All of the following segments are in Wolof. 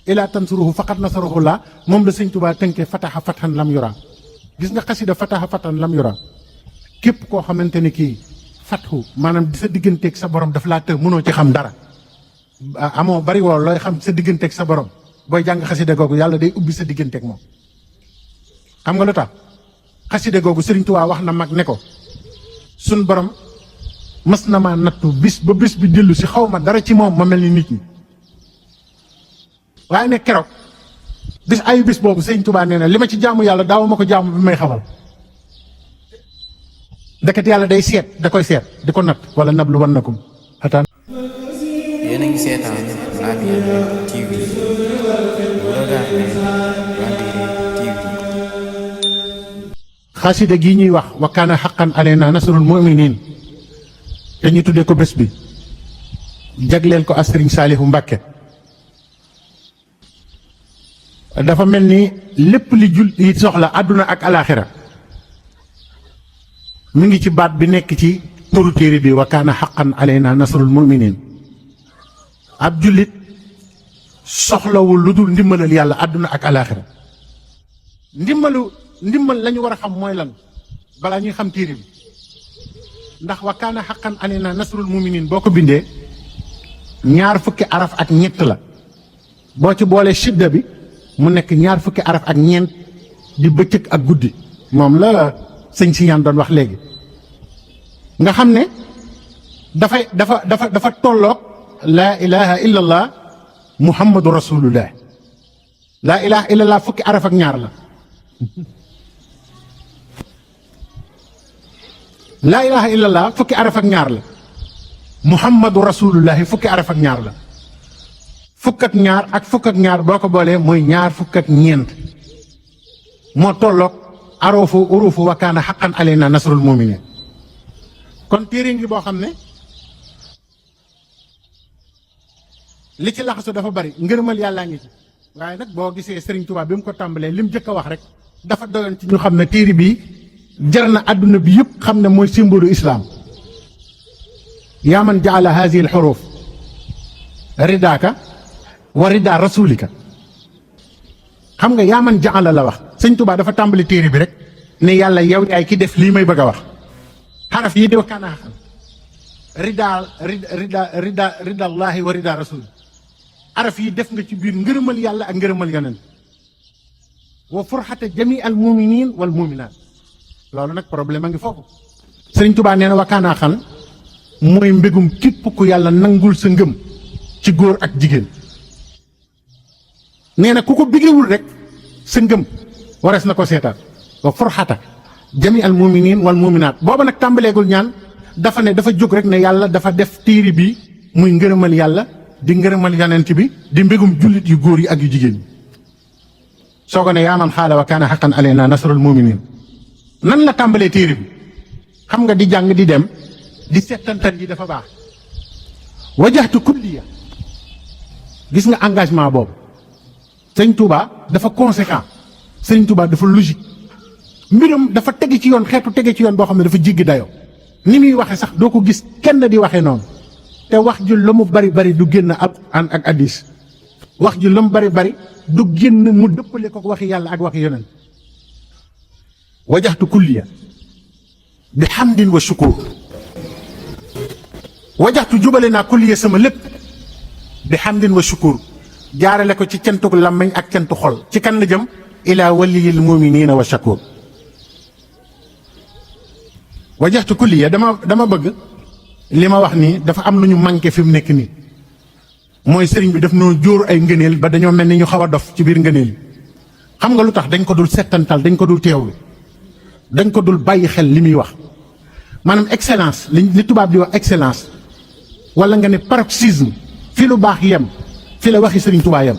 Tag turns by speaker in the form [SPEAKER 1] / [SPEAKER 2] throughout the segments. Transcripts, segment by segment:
[SPEAKER 1] ila tansuruhu faqad nasarahu la moom la sëñ Tuubaa tënkee fataha fatan lam yura gis nga xasida fataha fatan lam yura képp koo xamante ni kii fathu maanaam sa digganteeg sa borom daf laa të mënoo ci xam dara amoo bari woo looy xam sa digganteeg sa borom booy jàng xasida googu yàlla day ubbi sa digganteeg moom. xam nga lu tax xasida googu Sëriñ Tuubaa wax na mag ne ko sun borom mas na maa nattu bis ba bis bi dellu si xaw ma dara ci moom ma mel ni nit ñi waaye ne keroog bis ayu bis boobu Sëriñ Tuubaa nee na li ma ci jaamu yàlla daaw ma ko jaamu bi may xamal ndeket yàlla day seet da koy seet di ko natt wala nablu wannakum xataan.
[SPEAKER 2] yéen a ngi seetaan Labyrinth TV
[SPEAKER 1] xasida gii ñuy wax wa kaana haqqan alaynaa nasrul mu'miniin te ñu tuddee ko bés bi jagleel ko Sëriñ Saalihu Mbàkke dafa mel ni lépp li jul yi soxla àdduna ak alaaxira mi ngi ci baat bi nekk ci turu téere bi wa kaana haqqan alaynaa nasrul mu'miniin ab jullit soxlawul lu dul ndimbalal yàlla àdduna ak alaaxira ndimbal lañu war a xam mooy lan balaa ñuy xam téere bi ndax wa kaana haqqan alaynaa nasrul mu'miniin boo ko bindee ñaar fukki araf ak ñett la boo ci boolee shidda bi mu nekk ñaar fukki araf ak ñeent di bëccëg ak guddi moom la sëñ si ñaan doon wax léegi nga xam ne dafa tolloog laa ilaha illallah muhammadu rasulullah laa ilaha illallah fukki araf ak ñaar la laa ilaha illallah fukki araf ak ñaar la muhammadu rasulullahi fukki araf ak ñaar la fukk ak ñaar ak fukk ak ñaar boo ko boolee mooy ñaar fukk ak ñeent moo tolloog aroofu urufu wa kaana haqqan alaynaa nasrul mu'miniin kon téere ngi boo xam ne li ci laxasu dafa bari ngërëmal yàllaa ngi ci waaye nag boo gisee Sëriñ Tuubaa bi mu ko tàmbalee li mu jëkk a wax rek dafa doyoon ci ñu xam ne téere bii jar na àdduna bi yëpp xam ne mooy symbole islaam yaa man jaala haadihi al-xuruuf ridaaka wa ridaa rasulika xam nga yaa man jaala la wax Sëriñ Tuubaa dafa tàmbali téere bi rek ne yàlla yow yaay ki def lii may bëgg a wax xaraf yi di wa kaana haqqan ridallaahi wa ridaa rasul araf yi def nga ci biir ngërëmal yàlla ak ngërëmal yonent wa furxata jamii al muminin wal muminaat loolu nag problème a ngi foofu Sëriñ Tuubaa nee na wa kaana haqqan mooy mbégum képp ku yàlla nangul sa ngëm ci góor ak jigéen nee na ku ko bigewul rek sa ngëm warees na ko seetaan wa furxata jamii al muminin wal muminaat booba nag tàmbaleegul ñaan dafa ne dafa jóg rek ne yàlla dafa def téere bi muy ngërëmal yàlla di ngërëmal yonent bi di mbégum jullit yu góor yi ak yu jigéen ñi soo ko ne yaa man xaala wa kaana haqqan alaynaa nasrul mu'miniin nan la tàmbalee téere bi xam nga di jàng di dem di settantal yi dafa baax wajaxtu kulliya gis nga engagement boobu Sëriñ Tuubaa dafa conséquent Sëriñ Tuubaa dafa logique mbiram dafa tege ci yoon xeetu tege ci yoon boo xam ne dafa jéggi dayoo ni muy waxe sax doo ko gis kenn di waxee noonu te wax ji la mu bari bari du génn Alxuraan ak hadiis wax ji la mu bari bari du génn mu dëppale ko waxi yàlla ak waxi yonent wajaxtu kulliya bi hamdin wa shukur wajaxtu jubale naa kulliya sama lépp bi hamdin wa shukur jaarale ko ci cantuk làmmiñ ak cantu xol ci kan la jëm ila waliyil muminina wa shakur wajaxtu kulliya dama bëgg li ma wax nii dafa am lu ñu manqué fi mu nekk nii mooy sëriñ bi daf noo jóor ay ngëneel ba dañoo mel ni ñu xaw a dof ci biir ngëneel yi xam nga lu tax dañ ko dul settantal dañ ko dul teewlu dañ ko dul bàyyi xel li muy wax maanaam excellence li tubaab di wax excellence wala nga ne paroxysme fi lu baax yem fi la waxi Sëriñ Tuubaa yem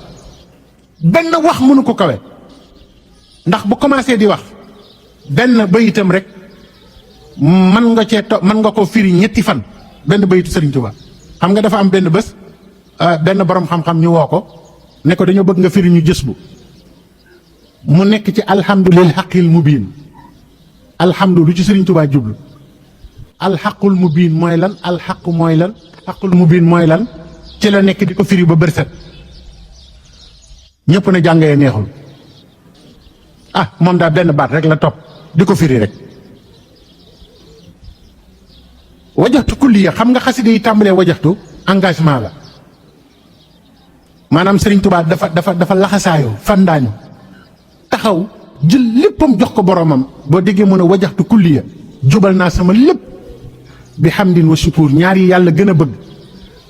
[SPEAKER 1] benn wax mënu ko kawe ndax bu commencé di wax benn bayitam rek mën nga ko firi ñetti fan benn bayitu Sëriñ Tuubaa xam nga dafa am benn bés benn borom xam-xam ñu woo ko ne ko dañoo bëgg nga firi ñu jës bu mu nekk ci alhamdulil xaqil mubiin alhamdu lu ci Sëriñ Tuubaa jublu alxaqul mubiin mooy lan alxaqu mooy lan xaqul mubiin mooy lan ci la nekk di ko firi ba bërset ñëpp ne jàngee neexul ah moom daa benn baat rek la topp di ko firi rek. wajaxtu kulliya xam nga xasida yi tàmbalee wajaxtu engagement la maanaam Serigne Touba dafa laxasaayoo fandaañu taxaw jël léppam jox ko boromam boo déggee mu ne wajaxtu kulliya jubal naa sama lépp bi hamdin wa shukur ñaar yi yàlla gën a bëgg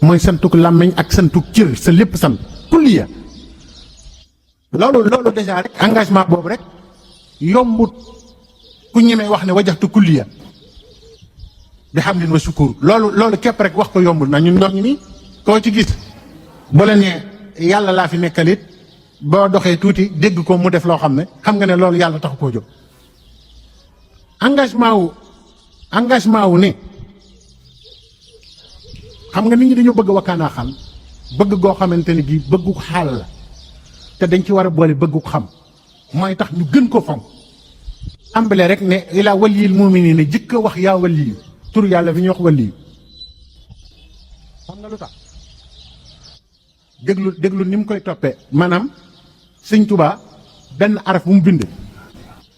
[SPEAKER 1] mooy santuk làmmiñ ak santuk cër sa lépp sant kulliya. loolu déjà rek engagement boobu rek yombut ku ñemee wax ne wajaxtu kulliya bi hamdin wa shukur loolu képp rek wax ko yombul na ñun ñoo ngi nii koo ci gis bu la nee yàlla laa fi nekkalit boo doxee tuuti dégg ko mu def loo xam ne xam nga ne loolu yàlla taxu koo jóg. engagement wu ne xam nga nit ñi dañoo bëgg wakkaanaa xam bëgg goo xamante ne bii bëggu xaal la te dañ ci war a boole bëggu xam mooy tax ñu gën ko fonk ambale rek ne ilaa waliyil mu'miniina jëkk a wax yaa waliyu tur yàlla fi ñuy wax waliyu xam nga lu tax déglu ni mu koy toppee maanaam sëñ Tuubaa benn araf bu mu bind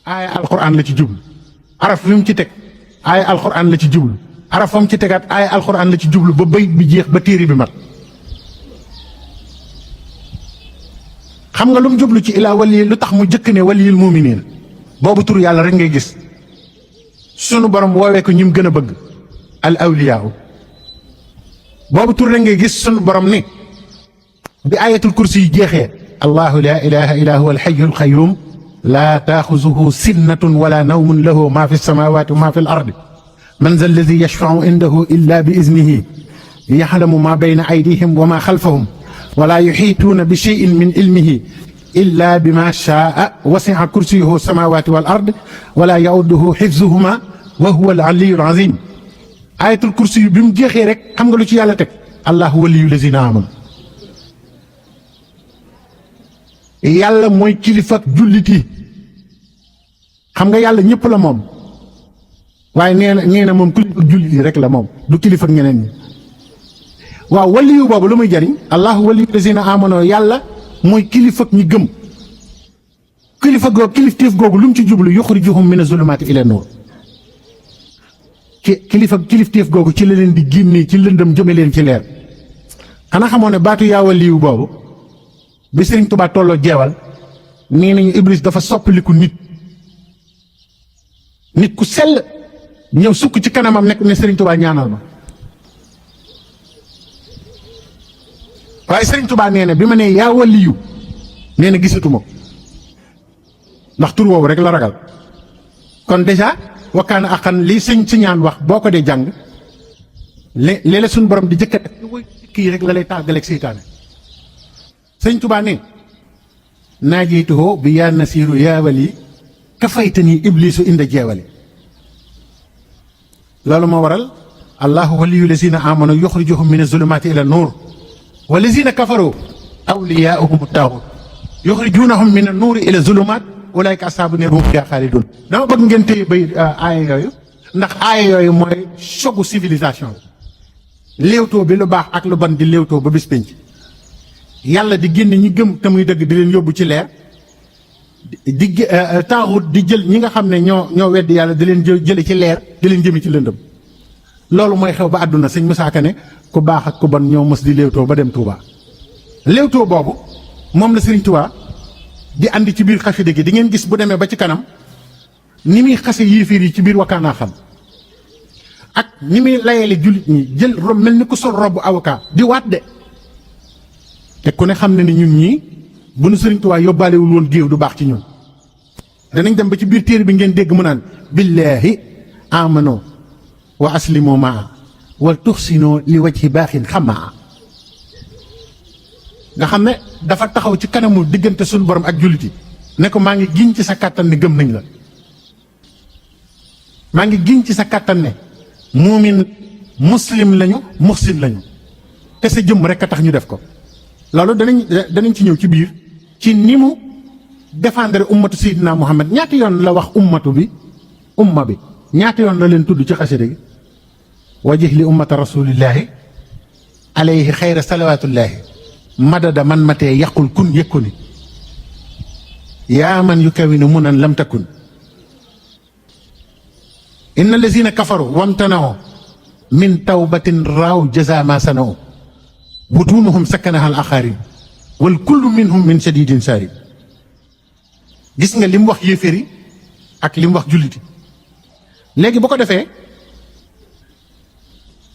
[SPEAKER 1] aaya alxuraan la ci jublu araf bi mu ci teg aaya alxuraan la ci jublu araf fa mu ci tegaat aaya alxuraan la ci jublu ba bayit bi jeex ba téere bi mat xam nga lu mu jublu ci ilaa wali lu tax mu jëkk ne waliyil mu'miniin boobu tur yàlla rek ngay gis sunu borom woowee ko ñi mu gën a bëgg al awliyaaw boobu tur rek ngay gis sunu borom ni bi ayatul kursi yi jeexee allahu laa ilaha illa huwa alxayu alqayum laa taaxuzuhu sinnatun wala nawmun lahu maa fi samawati wa maa fi al ardi man za alladi yashfau indahu illa bi iznihi yaxlamu maa bayna aydihim wa maa xalfahum wala yuxiituuna bi cheyin min ilmihi illa bima shaa wasi'a kursiyuhu samawati wal ard wala yauduhu xifzuhuma wa huwa al aliyu al azim ayatul kursi yu bi mu jeexee rek xam nga lu ci yàlla teg allahu waliyu lazina amanu yàlla mooy kilifa ak jullit yi xam nga yàlla ñëpp la moom waaye nee na moom kilifa ak jullit yi rek la moom du kilifa ak ñeneen ñi waaw waliyu boobu lu muy jariñ allahu waliyu lazina amano yàlla mooy kilifa ak ñi gëm kilifa googu kilifteef googu lu mu ci jublu yuxrijuhum mina zulumaati ila nuur kilifteef googu ci la leen di génnee ci lëndëm jëme leen ci leer xanaa xamoo ne baatu yaa waliyu boobu bi Sëriñ Tuubaa tolloo jeewal nee nañu Iblis dafa soppaliku nit ku sell ñëw sukk ci kanamam nekk ne Sëriñ Tuubaa ñaanal ma waaye Sëriñ Tuubaa nee na bi ma nee yaa waliyu nee na gisatuma ko ndax tur woowu rek la ragal kon déjà wakkaana axan lii sëñ si ñaan wax boo ko dee jàng léeg-léeg suñu borom di jëkkat kii rek la lay tàggaleeg seytaane sëñ Tuubaa ne naajiituhu bi yaa nasiiru yaa wali kafaytani iblisu inda jeewali loolu moo waral allahu waliyu lazina amanu yuxrijuhum mina zulumaati ila nuur wa lazina kafaru awliyaahum taaxut yuxrijunahum mina nuuri ila zulumaat ulaayka asxaabu neer hum fiihaa xaaliduun dama bëgg ngeen téye bay aaya yooyu ndax aaya yooyu mooy chogu civilisation léewtoo bi lu baax ak lu bon di léewtoo ba bis penc yàlla di génn ñi gëm te muy dëgg di leen yóbbu ci leer di taaxut di jël ñi nga xam ne ñoo weddi yàlla di leen jële ci leer di leen jëmi ci lëndëm loolu mooy xew ba àdduna sëñ Musaa Ka ne ku baax ak ku bon ñoo mës di léewtoo ba dem Touba léewtoo boobu moom la Sëriñ Tuubaa di andi ci biir xasida gi di ngeen gis bu demee ba ci kanam ni muy xase yéeféer yi ci biir wakkaanaa xam ak ni muy layale jullit ñi jël mel ni ku sol robu avocat di waat de te ku ne xam ne ni ñun ñii bu nu Sëriñ Tuubaa yóbbaalewul woon géew du baax ci ñun danañ dem ba ci biir téere bi ngeen dégg mu naan billaahi amano wa aslimu maa wal tuxsino li wajhi baaxin xamaa nga xam ne dafa taxaw ci kanamu diggante suñu borom ak jullit yi ne ko maa ngi giñ ci sa kàttan ne gëm nañ la maa ngi giñ ci sa kàttan ne muumin muslim lañu muxsin lañu te sa jëmm rek a tax ñu def ko loolu danañ ci ñëw ci biir ci ni mu défendre ummatu Seydina Muhammad ñaata yoon la wax umma bi ñaata yoon la leen tudd ci xasida gi wajih li ummata rasulillahi alayhi xayra salawatullahi madada man matee yàqul kun yëkku ni yaa man yukawinu munan lam takun inna allazina kafaru wamtanao min tawbatin raaw jaza ma sanao butunuhum sakkanaha al axaarib wal kullu minhum min shadidin saarib. gis nga li mu wax yéeféri ak li mu wax julliti. léegi bu ko defee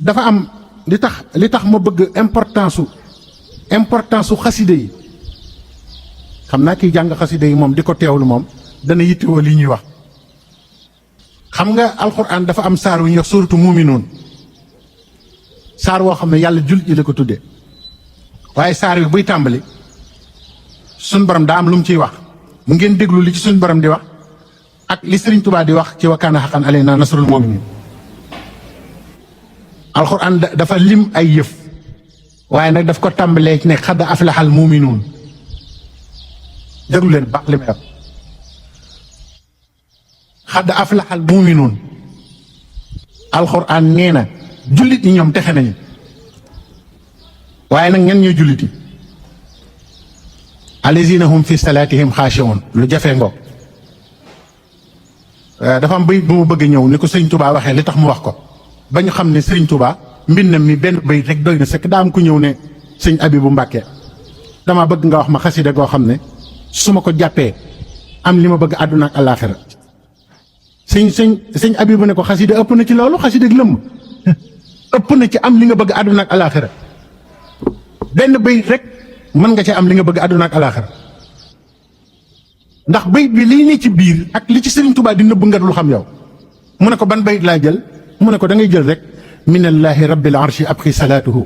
[SPEAKER 1] dafa am li tax ma bëgg importance su xaside yi. xam naa kiy jàng xaside yi moom di ko teewlu moom dana yittewoo li ñuy wax. xam nga alxuraan dafa am saar wu ñuy wax suuratu muuminuun, saar woo xam ne yàlla jullit yi la ko tuddee. waaye saar wi buy tàmbali suñ borom daa am lu mu ciy wax. mu ngeen déglu li ci suñ borom di wax ak li Sëriñ Tuubaa di wax ci wa kaana haqqan alaynaa nasrul mu'miniin. alxuraan dafa lim ay yëf waaye nag daf ko tàmbalee ci ne xad aflaxal muuminuun. déglu leen baax li may wax xad aflaxal muuminuun. alxuraan nee na jullit ñi ñoom texe nañu waaye nag ñan ñooy jullit yi. allazina hum fi salaatihim xaashi'uun lu jafe ngoog. dafa am bayit bu mu bëgg ñëw ni ko Sëriñ Tuubaa waxee li tax mu wax ko ba ñu xam ne Sëriñ Tuubaa mbindam mi benn bayit rek doy na sëkk. daa am ku ñëw ne sëñ Abibu Mbàkke dama bëgg nga wax ma xasida goo xam ne su ma ko jàppee am li ma bëgg àdduna ak àllaaxira. sëñ Abibu ne ko xasida ëpp na ci loolu, xasida ak lëmm ëpp na ci am li nga bëgg àdduna ak àllaaxira. benn bayit rek mën nga ci am li nga bëgg àdduna ak àllaaxira. ndax bayit bi lii ne ci biir ak li ci Sëriñ Tuubaa di nëbb nga dul xam yow. mu ne ko ban bayit laa jël mu ne ko da ngay jël rek minallaahi rabbil arshi abqi salaatuhu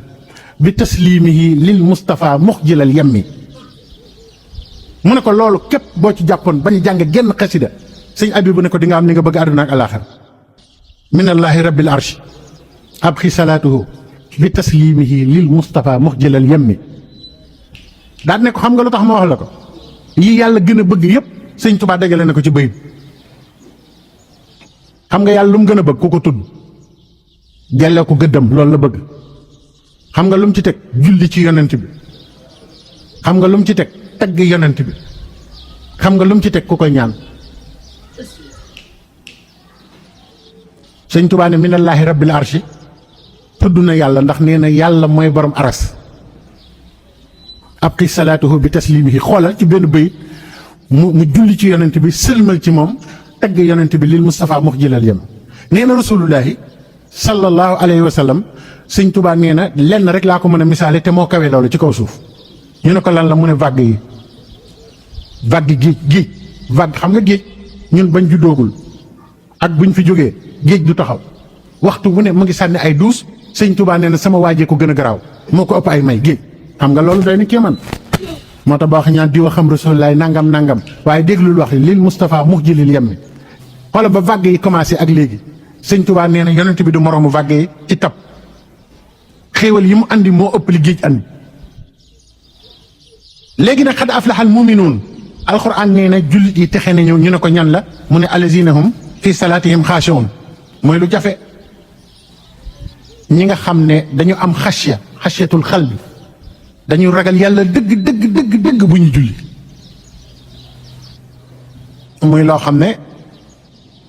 [SPEAKER 1] bi taslimihi lil Mustafa muxjilal yemmi. mu ne ko loolu képp boo ci jàppoon bañ jàng genn xasida sëñ Abibu ne ko di nga am li nga bëgg àdduna ak àllaaxira. minallaahi rabbil arshi abqi salaatuhu bi taslimihi lil Mustafa muxjilal yemmi. daan ne ko xam nga lu tax ma wax la ko yi yàlla gën a bëgg yëpp sëñ Tuubaa dajale na ko ci bayit. xam nga yàlla lu mu gën a bëgg ku ko tudd delloo ko gëddam loolu la bëgg. xam nga lu mu ci teg julli ci yonent bi. xam nga lu mu ci teg tagg yonent bi. xam nga lu mu ci teg ku koy ñaan. sëñ Tuubaa ne minallaahi rabbil arshi tudd na yàlla ndax nee na yàlla mooy borom aras. abqi salaatuhu bi taslimihi xoolal ci benn bayit mu julli ci yonent bi sëlmal ci moom tagg yonent bi lil Mustafa muxjilal yem. nee na rasulullahi sallallahu alayhi wa sallam sëñ Tuubaa nee na lenn rek laa ko mën a misaale te moo kawe loolu ci kaw suuf. ñu ne ko lan la mu ne vague yi. vague géej vague xam nga géej ñun bañ juddoogul ak buñ fi jógee géej du taxaw waxtu bu ne mu ngi sànni ay duus. sëñ Tuubaa nee na sama waajee ko gën a garaaw moo ko ëpp ay may géej. xam nga loolu doy na kéemaan moo tax ba wax ñaan diwa xam rasulullaay nangam waaye déglul wax lil Mustafa muxjilil yemmi. xoola ba vague yi commencé ak léegi sëñ Tuubaa nee na yonent bi du moroomu vague yi ci tab. xéewal yi mu andi moo ëpp li géej andi. léegi nag xad aflaxal muuminuun alxuraan nee na jullit yi texe nañu ñu ne ko ñan la mu ne allazina hum fi salaatihim xaashi'uun mooy lu jafe. ñi nga xam ne dañu am xasyatul xalbi dañu ragal yàlla dëgg bu ñu julli. muy loo xam ne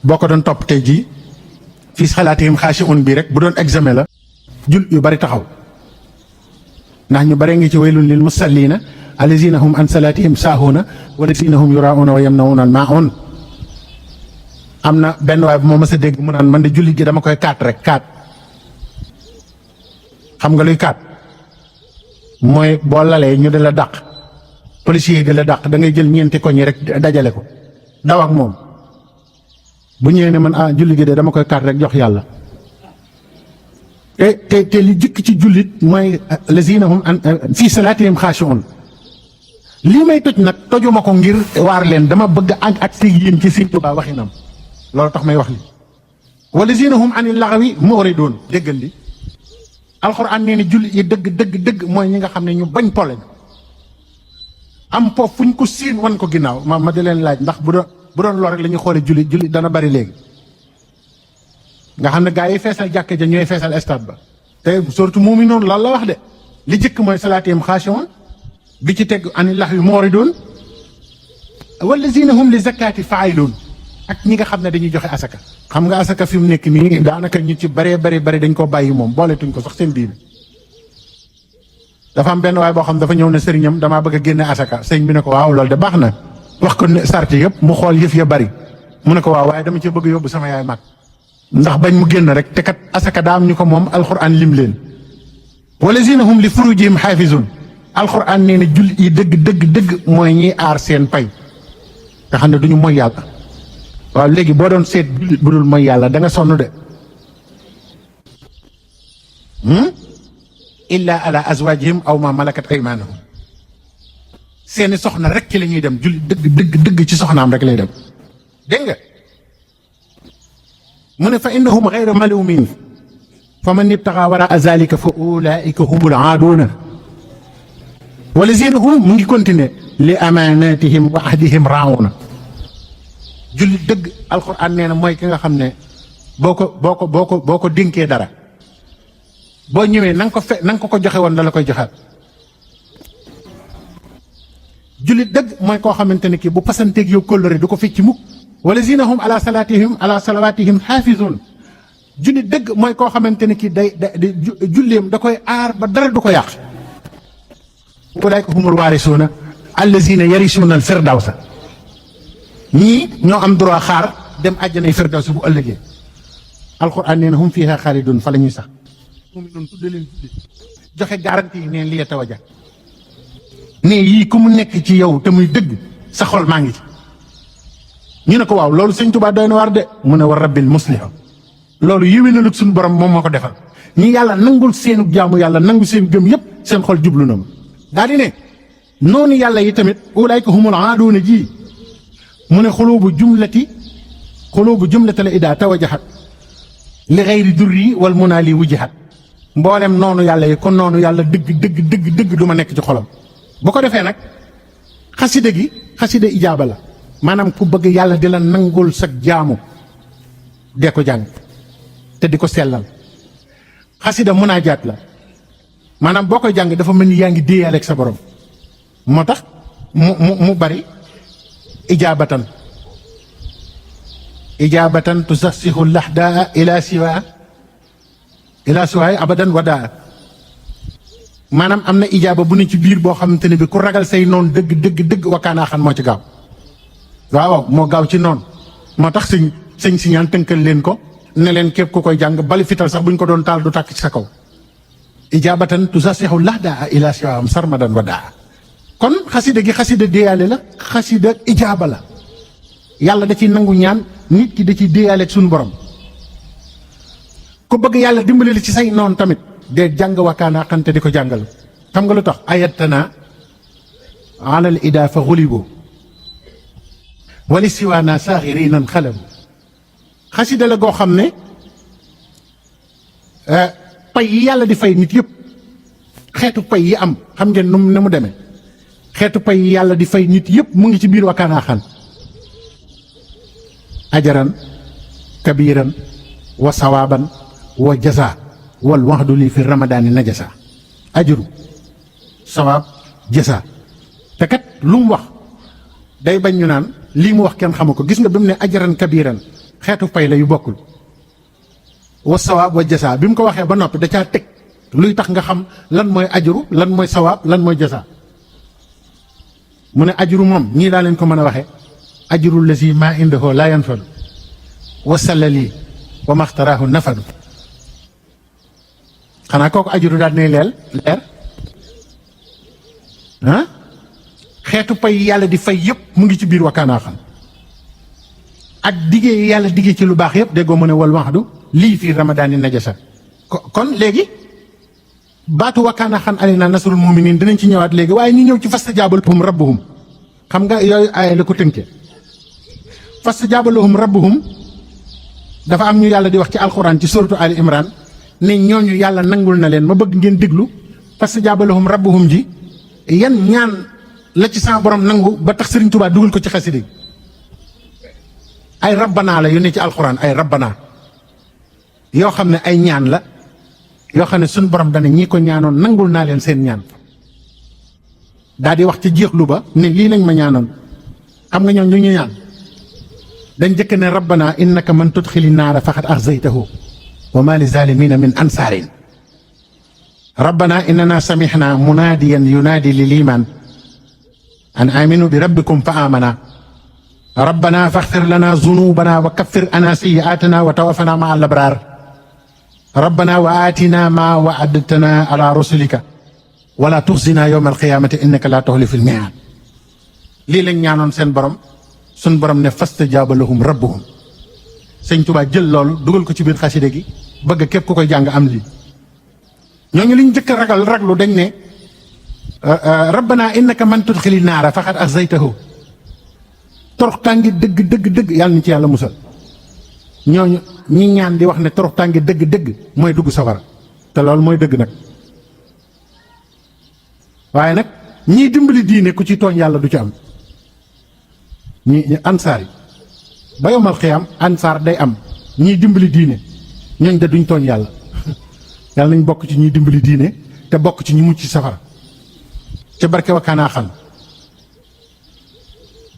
[SPEAKER 1] boo ko doon topp tey jii fii salaatihim xaashi'uun bii rek bu doon examen la jul yu bari taxaw. ndax ñu bare ngi ci waylun lil musalliina allazina hum an salaatihim saahuuna wallazina hum yuraa'uuna wa yamna'uuna al-maa'uun. am na benn waay bu ma mës a dégg mu naan man de julli gi dama koy kaat rek kaat. xam nga luy kaat mooy boo lalee ñu di la dàq policier yi di la dàq da ngay jël ñeenti koñ yi rek dajale ko daw ak moom bu ñëwee ne man julli gi de dama koy kaat rek jox yàlla. te li jëkk ci jullit mooy lazina hum fii salaatihim xaashi'uun. lii may toj nag tojuma ko ngir waar leen dama bëgg ak si yéen ci Sëriñ Tuubaa waxinam loolu tax may wax li wa lazina hum anil laghwi mu'riduun. déggal li alxuraan nee na jullit yi dëgg mooy ñi nga xam ne ñu bañ pole am po fuñ ko siin wan ko ginnaaw ma di leen laaj ndax bu doon lool rek la ñuy xoole jullit dana bari léegi. nga xam ne gaa yi feesal jàkka ja ñooy feesal stade ba te surtout muuminuun loolu la wax de li jëkk mooy salaatihim xaashi'uun bi ci teg anil laghwi mu'riduun wallazina hum li zakati faa'iluun ak ñi nga xam ne dañuy joxe asaka. xam nga asaka fi mu nekk nii daanaka ñu ci bëree bëri dañ ko bàyyi moom booletuñ ko sax seen diine. dafa am benn waay boo xam dafa ñëw ne sëriñam damaa bëgg a génne asaka sëriñ bi ne ko waaw loolu de baax na wax ko ne sart yëpp mu xool yëf ya bari mu ne ko waaw waaye dama ci bëgg yóbbu sama yaay mag ndax bañ mu génn rek te kat asaka daa am ñu ko moom alxuraan lim leen. wallazina hum li furujihim xaafizun alxuraan nee na jullit yi dëgg mooy ñiy aar seen pay nga xam ne duñu mooy yàlla. waaw léegi boo doon seet jullit bu dul mooy yàlla da nga sonn de. illa ala azwajihim aw ma malakat aymanuhum seeni soxna rek ci la ñuy dem jullit dëgg ci soxnaam rek lay dem dégg nga. mu ne fa innahum ghayra malumin fa man ibtaxa wara zalika fa ulaika humul aaduuna walazina hum mu ngi continuer li amanatihim wa ahdihim raawuna jullit dëgg alquran nee na mooy ki nga xam ne boo ko dénkee dara boo ñëwee na nga ko joxe woon la koy joxaat. jullit dëgg mooy koo xamante ne kii bu pasanteeg yow kóllëre du ko fecc mukk walazina hum ala salawatihim xaafizun jullit dëgg mooy koo xamante ne kii day julleem da koy aar ba dara du ko yàq. ulaika humul waarisuuna allazina yarisuuna al firdawsa ñii ñoo am droit xaar dem àjjanay firdawsa bu ëllëgee. alquran nee na hum fiha xaalidun fa la ñuy sax. mu'minuun tudde leen joxe garantie yi neen li yatawaja ne yii ku mu nekk ci yow te muy dëgg sa xol maa ngi ci. ñu ne ko waaw loolu sëñ Tuubaa doy na war de mu ne war rabbil musliha loolu yéwénalug suñu borom moom moo ko defal ñi yàlla nangul seenu jaamu yàlla nangu seen gëm yépp seen xol jublu na ma daal di ne noonu yàlla yi tamit ulaayka humul aaduuna ji mu ne xulubu jumlata la idaa tawajahat li xayri durri wal munaali wujihat mboolem noonu yàlla yi kon noonu yàlla dëgg du ma nekk ci xolam. bu ko defee nag xasida ijaaba la maanaam ku bëgg yàlla di la nangul sa jaamu dee ko jàng te di ko sellal. xasida munaajaat la maanaam boo koy jàng dafa mel ni yaa ngi déeyaale ak sa borom moo tax mu bari ijaabatan tusassixu laxdaa ila siwaay abadan wadaa maanaam am na ijaaba bu ne ci biir boo xamante ne bi ku ragal say noon dëgg wakkaanaa xan moo ci gaaw. waaw moo gaaw ci noonu moo tax sëñ si ñaan tënkal leen ko ne leen képp ku koy jàng bali fital sax buñ ko doon taal du tàkk ci sa kaw. ijaabatan tusassixu laxdaa ila siwaam sarmadan wadaa kon xasida gi xasida déyaale la xasida ijaaba la yàlla da ciy nangu ñaan nit ki da ciy déyaale ak suñu borom. ku bëgg yàlla dimbali la ci say noon tamit de jàng wakkaanaa xante di ko jàngal xam nga lu tax ayatana alal ida fa xulibu wali siwaana saaxirinan xalabu xasida la goo xam ne pay yi yàlla di fay nit yëpp xeetu pay yi am xam ngeen nu mu demee xeetu pay yi yàlla di fay nit yëpp mu ngi ci biir wakkaanaa xan ajaran kabiran wa sawaaban wa jasa wal waxdu lii fi ramadaani najasa ajru sawaab jasa te kat lu mu wax day bañ ñu naan lii mu wax kenn xamu ko gis nga bi mu ne ajaran kabiran xeetu pay la yu bokkul wa sawaab wa jasa bi mu ko waxee ba noppi da caa teg luy tax nga xam lan mooy ajru lan mooy sawaab lan mooy jasa mu ne ajru moom ñii daa leen ko mën a waxee ajru lazi maa indahu laa yanfadu wa sallali wa maxtaraahu nafadu xanaa kooku ajuru daal ne leer xeetu pay yàlla di fay yëpp mu ngi ci biir wakkaanaa xam ak diggee yàlla diggee ci lu baax yëpp déggoo mu ne wal waxdu lii fii ramadaani najasa kon léegi baatu wakkaanaa xam aleyna nasrul muminin dinañ ci ñëwaat léegi waaye ñu ñëw ci fastajaaba lahum rabbuhum xam nga yooyu aaya la ko tënkee fastajaaba lahum rabbuhum dafa am ñu yàlla di wax ci alxuraan ci suratu Ali Imran ne ñooñu yàlla nangul na leen ma bëgg ngeen déglu fastajaaba lahum rabbuhum ji yan ñaan la ci sama borom nangu ba tax Sëriñ Tuubaa dugal ko ci xasida gi ay rabbanaa la yu ne ci alxuraan ay rabbanaa yoo xam ne ay ñaan la yoo xam ne suñu borom dana ñii ko ñaanoon nangul naa leen seen ñaan daal di wax ci jeexlu ba ne lii lañ ma ñaanoon xam nga ñoom ñu ñaan dañ jëkk ne rabbana innaka man tudxili naara faqad axzaytahu wa ma li zalimina min ansaarin rabbana innana samixna munaadiyan yunaadi lil iman an aminu bi rabbikum fa amana rabbana faxfir lana zunubana wa kaffir ana sayyi'atina wa tawaffana ma al abrar rabbana wa atina ma wa'adtana ala rusulika wala tuxzina yawma alqiyamati innaka la tuxlifu almi'ad lii lañ ñaanoon seen borom suñ borom ne fastajaaba lahum rabbuhum sëñ Tuubaa jël loolu dugal ko ci biir xaside gi bëgg képp ku koy jàng am lii ñooñu liñ njëkk a raglu dañ ne rabbana innaka man tudxili naara faqad axzaytahu torox tàngi dëgg yàlla ni ci yàlla musal ñooñu ñi ñaan di wax ne torox tàngi dëgg mooy dugg safara te loolu mooy dëgg nag waaye nag ñii dimbali diine ku ci tooñ yàlla du ci am ñi ansaar yi ba yomal xiyam ansaar day am ñii dimbali diine ñooñ de duñ tooñ yàlla yàlla nañ bokk ci ñuy dimbali diine te bokk ci ñu mucc ci safara ca barke wakkaanaa xam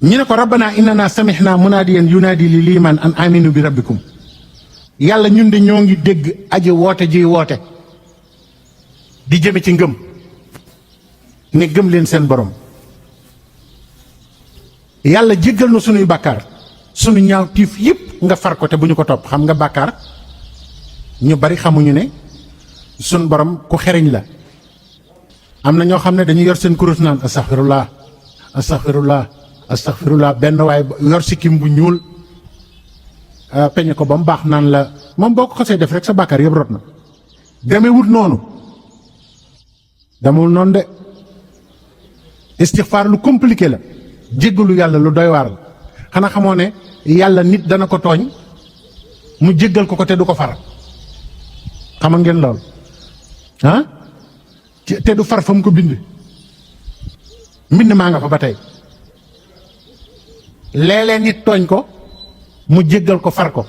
[SPEAKER 1] ñu ne ko rabbana innana samixna munaadiyan yunaadi lil iman an aminu bi rabbikum yàlla ñun de ñoo ngi dégg aji woote ji woote di jëme ci ngëm ne gëm leen seen borom yàlla jéggal na sunuy bàkkaar sunu ñaaw tiif yëpp nga far ko te bu ñu ko topp xam nga bàkkaar ñu bari xamuñu ne sun borom ku xereñ la am na ñoo xam ne dañu yor seen kurus naan astaxfirullah astaxfirullah astaxfirullah benn waay yor sikkim bu ñuul peñe ko ba mu baax naan la moom boo ko xasee def rek sa bàkkaar yëpp rot na demewut noonu demewul noonu de istixfaar lu compliqué la jéggalu yàlla lu doy waar la xanaa xamoo ne yàlla nit dana ko tooñ mu jéggal ko te du ko far xama ngeen lool ah te du far fa mu ko bind mbind maa nga fa ba tey léeg-léeg nit tooñ ko mu jéggal ko far ko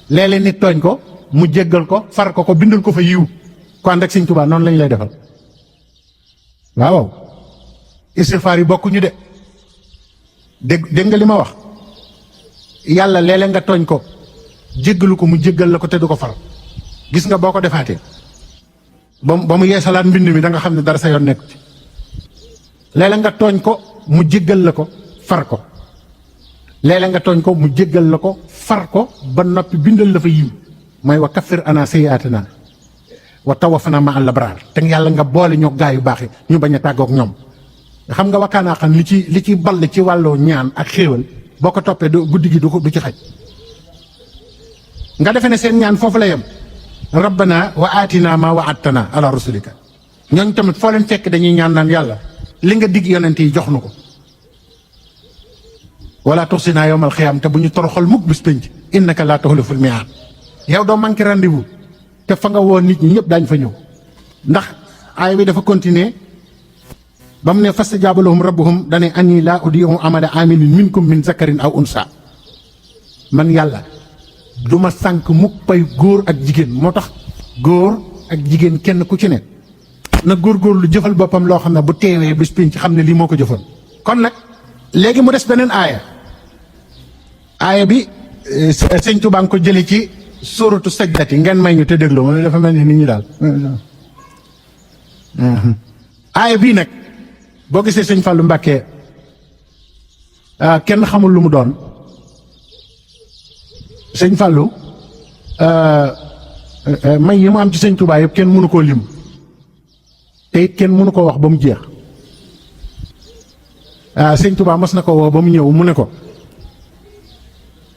[SPEAKER 1] léeg-léeg nit tooñ ko mu jéggal ko far ko bindal ko fa yiw ko ànd ak Sëñ Tuubaa noonu lañ lay defal waaw istixfaar yi bokkuñu de dégg nga li ma wax yàlla léeg-léeg nga tooñ ko jéggalu ko mu jéggal la ko te du ko far gis nga boo ko defaatee ba mu yeesalaat mbind mi da nga xam ne dara sa yoon nekk ci léeg-léeg nga tooñ ko mu jéggal la ko far ko léeg-léeg nga tooñ ko mu jéggal la ko far ko ba noppi bindal la fa yiw mooy wa kaffir ana sayyi'atina wa tawaffana ma al abrar te yàlla nga boole ñoo gaa yu baax yi ñu bañ a tàggoog ñoom xam nga wakkaanaa xam li ci ball ci wàllu ñaan ak xéewal boo ko toppee guddi gi du ci xaj nga defe ne seen ñaan foofu la yem rabbana wa atina ma wa'adtana ala rusulika ñooñ tamit foo leen fekk dañuy ñaan naan yàlla li nga digg yonent yi jox nu ko wala tuxsina yawmal xiyaam te bu ñu toroxal mukk bis pénc innaka laa tuxliful mi'aad yow doo manqué rendez-vous te fa nga woo nit ñi ñëpp daañ fa ñëw ndax aaya bi dafa continuer ba mu ne fastajaaba lahum rabbuhum dane anni laa udii'u amala aamilin minkum min zakarin aw unsa man yàlla du ma sànk mukk pay góor ak jigéen moo tax góor ak jigéen kenn ku ci ne na góorgóorlu jëfal boppam loo xam ne bu teewee bis pénc xam ne lii moo ko jëfoon kon nag léegi mu des beneen aaya bi sëñ Tuubaa nga ko jële ci suuratu sajdati ngeen may ñu te déglu ma dafa mel ni nit ñi daal aaya bii nag boo gisee sëñ Fallou Mbacké kenn xamul lu mu doon sëñ Fallou may yi mu am ci sëñ Tuubaa yëpp kenn mënu koo lim te it kenn mënu koo wax ba mu jeex sëñ Tuubaa mos na ko woo ba mu ñëw mu ne ko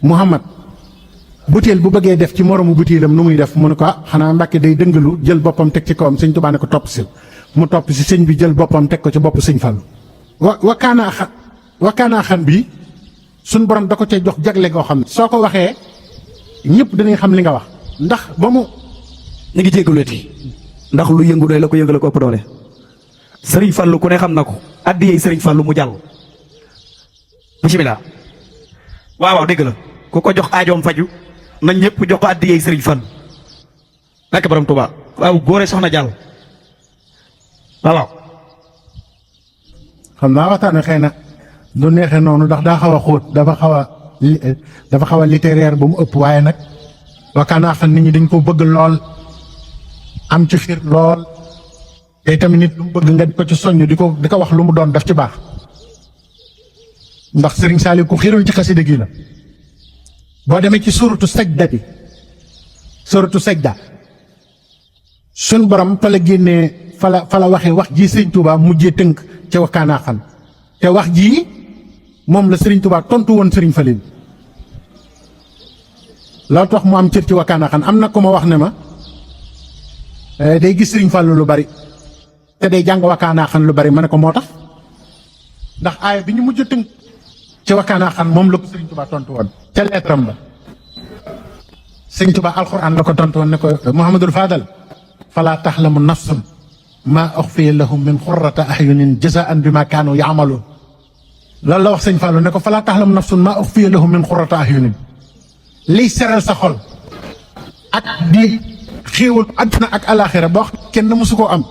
[SPEAKER 1] Muhammad butéel bu bëggee def ci moromu butéelam nu muy def mu ne ko xanaa Mbàkke day dëngalu jël boppam teg ci kawam sëñ Tuubaa ne ko topp si mu topp si sëñ bi jël boppam teg ko ci bopp sëñ Fallu wakkaanaa xan bi suñ borom da ko cay jox jagle goo xam ne soo ko waxee ñëpp danañ xam li nga wax ndax ba mu
[SPEAKER 3] ñu ngi jégaluti ndax lu yëngu doy la ko yëngale ko ëpp doole sëriñ Fallu ku ne xam na ko addiyee sëriñ Fallu mu jàll bismillah waaw dégg la ku ko jox aajoom faju nañ ñëpp jox ko addiyee sëriñ Fallu nekk borom Tuubaa waaw góore soxna jàll waaw
[SPEAKER 1] xam naa waxtaan xëy na du neexee noonu ndax daa xaw a xóot dafa xaw a littéraire ba mu ëpp waaye nag wakkaanaa xam nit ñi dañ ko bëgg lool am ci xiir lool te tamit nit lu mu bëgg nga di ko ci soññ di ko wax lu mu doon daf ci baax ndax Serigne Saliou ku xiiroon ci xasida gi la boo demee ci suratu sajda bi suratu sajda suñ borom fa la génnee fa la waxee wax ji Serigne Touba mujjee tënk ca wakkaanaa xam te wax jii moom la Serigne Touba tontu woon Serigne Falil loolu tax mu am cër ci wakkaanaa xam am na ko ma wax ne ma day gis Serigne Fallou lu bari te day jàng wakkaanaa xam lu bari ma ne ko moo tax ndax aaya bi ñu mujj a tënk ci wakkaanaa xam moom la ko Serigne Touba tontu woon ca leetaram ba Serigne Touba alxuraan la ko tontu woon ne ko Mouhamadul Fadal falaa taxlamu nafsun maa uxfiya lahum min xurrata ahyunin jazaan bi ma kaanu yaamaluun loolu la wax sëñ Fallou ne ko falaa taxlamu nafsun maa uxfiya lahum min xurrata ahyunin liy seral sa xol ak di xéewal àdduna ak alaaxira boo xam kenn mësu koo am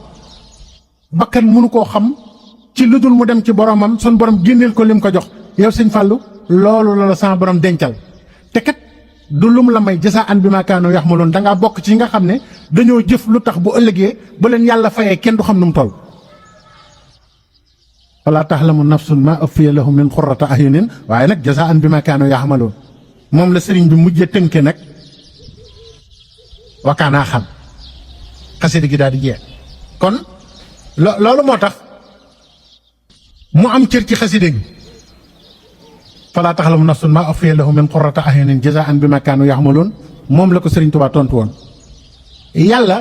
[SPEAKER 1] bakkan mënu koo xam ci lu dul mu dem ci boromam sun borom génneel ko lim ko jox yow sëñ Fallou loolu la sama borom dencal te kat du lum la may jasaan bi ma kaanu yaxmaloon da ngaa bokk ci nga xam ne dañoo jëf lu tax bu ëllëgee ba leen yàlla fayee kenn du xam nu mu toll. falaa taxlamu nafsun maa uxfiya lahum min xurrata ahyunin waaye nag jasaan bi ma kaanu yaxmaloon moom la sëriñ bi mujjee tënke nag wakkaanaa xam xasida gi daal di jeex kon loolu moo tax mu am cër ci xasida gi falaa taxlamu nafsun maa uxfiya lahum min xurrata ahyunin jazaan bi ma kaanu yaxmaloon moom la ko sëriñ Tuubaa tontu woon yàlla